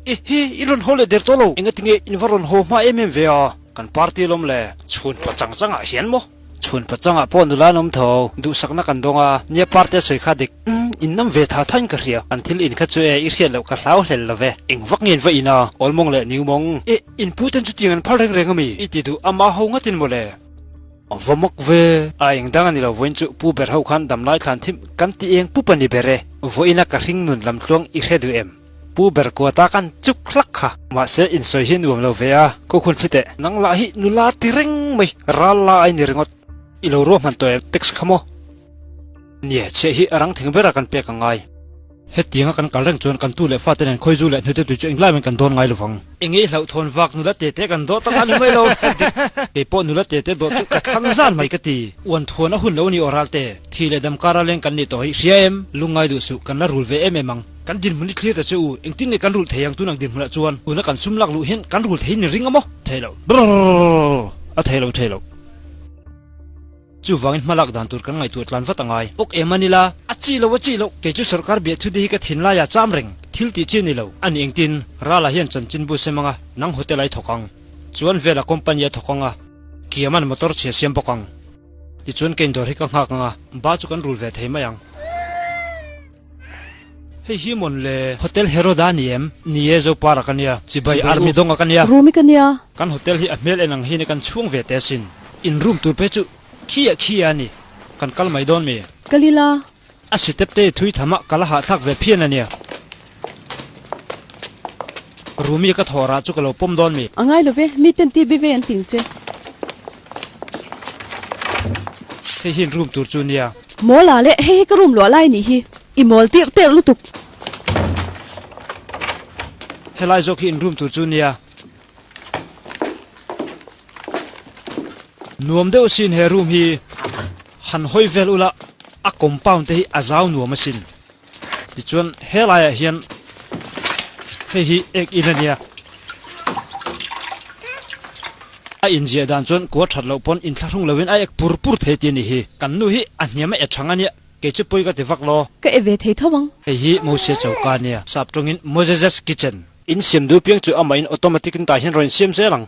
I hi, in rawn haw leh der tawh lo. Engatinge in va rawn haw hma em em ve a? Kan party alawm le. Chhun pachang changah hian maw? Chhun pachangah pawh nula an awm tho. Duhsakna kan dawng a, nia party a sawi kha dik. Umm, in nam ve tha thain ka hria. An thil in kha chu e, i hriat loh ka hlau hlel lo ve. Eng vak nge in va in a? Awlmawng leh niumawng. E, in pu ten chutiang an phal reng reng a mi? I ti duh ama ho ngatin maw le? A va mak ve. A eng dang a ni lo, vawiin chu pu ber ho khan damlai thlan thim kan ti eng pup a ni ber e. Vawiina ka hring nun lam tluang i hre duh em? Pu ber kuata kan chuk hlak kha. Mahse insawi hi nuam lo ve a, ko khun thli teh. Nang lah hi nula ti reng mai, ral la ai ni ringawt. I lo ruahman tawh em text kha maw? Nia, chhiah hi a rang thing bera kan pek a ngai. Hetianga kan kal reng chuan kan tu leh fate nen khawizu leh hnute tui chu englai men kan dawn ngai lovang. Enge i hlauhthawn vak nula tete kan dawh tak a ni mai lo. Dik, kei pawh nula tete dawh chu ka thlang zan mai ka ti. Uan thuan a hun lo a ni aw Ralte. Thi leh dam kara leng kan nih tawh hi hria em? Lungngai duh suh, kan la rul ve em em ang. Kan dinhmun i thlir ta che u, engtin nge kan rulh thei ang tun ang dinhmunah chuan? Tuna kan sum lak luh hian kan rul thei ni ring a maw? Thei lo. Brrrr. A thei lo thei lo. Chuvangin hmalak dan tur kan ngaihtuah tlan vat a ngai. Ok em a ni la, a chi lo a chi lo. Kei chu sorkar biahthu te hi ka thinlai ah cham reng. Thil tih chi a ni lo. A ni engtin, Rala hian chanchinbu sem anga, nang hotel a i thawk ang. Chuan Vela company a thawk anga, Kiaman motor chhia siam bawk ang. Tichuan ka indawr hi ka nghak anga, ba chu kan rul ve thei mai ang. Hei hi mawn le. Hotel Heroda ni em? Ni e, Zopara ka nia. Chibai Army dawnga ka nia. Rumi ka nia. Kan hotel hi a hmel en ang hian kan chhung ve teh asin. In room tur phe chu khi ah khi a ni. Kan kal mai dawn mi? Kal ila. A step te thui tham ah ka la hahthlak ve phian a nia. Rumi ka thawh rah chu ka lo pawm dawn mi? A ngai lo ve, mi ten ti ve an ting che. Hei hi in room tur chu nia. Mawl ah le, hei hi ka room luah lai nih hi. I mawl tirh terh lutuk. Helai zawk hi in room tur chu nia. Nuam deuh asin he room hi. Han hawi vel ula a compound te hi a zau nuam asin. Tichuan helaiah hian hei hi ek in a nia. A inziah dan chuan kua that loh pawn inthlahrung loin a ek pur pur thei tih a nih hi. Kan nu hi a hniam a e thang a nia. Kei chu pawi ka ti vak lo. Ka e ve thei tho ang. Hei hi Mose choka a nia. Sap tawngin Moses' Kitchen. In siam duh piang chu amah in automatic in tah hian rawn insiam zel ang.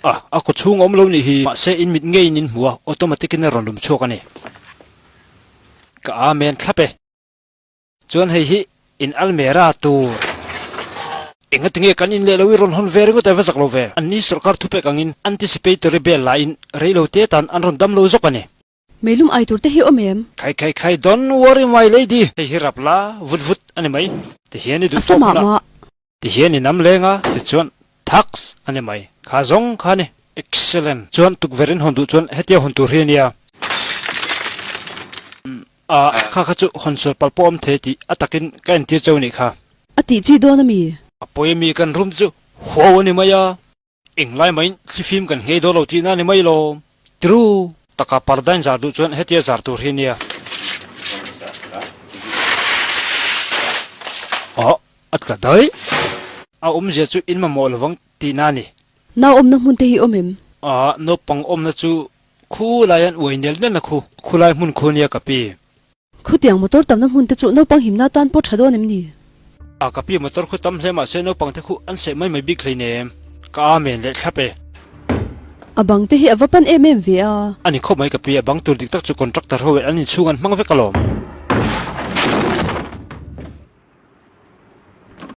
A, a kaw chhung a awm lo nih hi. Mahse in mit ngeiin in hmu a, automatic in a rawn lum chhuak a ni. Ka amen thlap e. Chuan hei hi in almera tur. Engatinge kan in leh lo i rawn hawn ve ringawt e va zak lo ve. Anni sorkar thupek angin anticipatory bail lahin reilo te tan an rawn dam lo zawk a ni. Meilum ai tur te hi awm em? Khai khai khai don't worry my lady. Hei hi rap la vut vut a ni mai. Tihian i duh tawk hunah. Tihian i nam leng a tichuan thaks a ni mai. Kha zawng kha a ni. Excellent. Chuan tukverh in hawn duh chuan hetia hawn tur hi a nia. A, kha kha chu hawn sual palh pawh awm thei tih a takin ka entir cheu nih kha. A tih chi dawn a mi? A pawi a mi kan room chu huau a ni mai a, englai maiin thlifim kan nghei dawn lo tihna a ni mai lo. True. Taka pardain zar duh chuan hetia zar tur hi a nia. Aw, a tla daih. A awmzia chu in mamawh lovang tihna a ni. Nau awmna hmun te hi awm em? A, naupang awmna chu Khu lai an uai nel nel na khu. Khu lai hmun khu nia ka pi. Khutiang motor tamna hmun te chu naupang himna tan pawh tha dawn em ni? A ka pi motor khu tam hle mahse naupang te khu an seh mai mai bik hleinem. Ka amen leh thlap e. A bang te hi a va pan em em ve a. A ni khawp mai ka pi, a bang tur dik tak chu contractor ho in an inchhung an hmang vek alawm.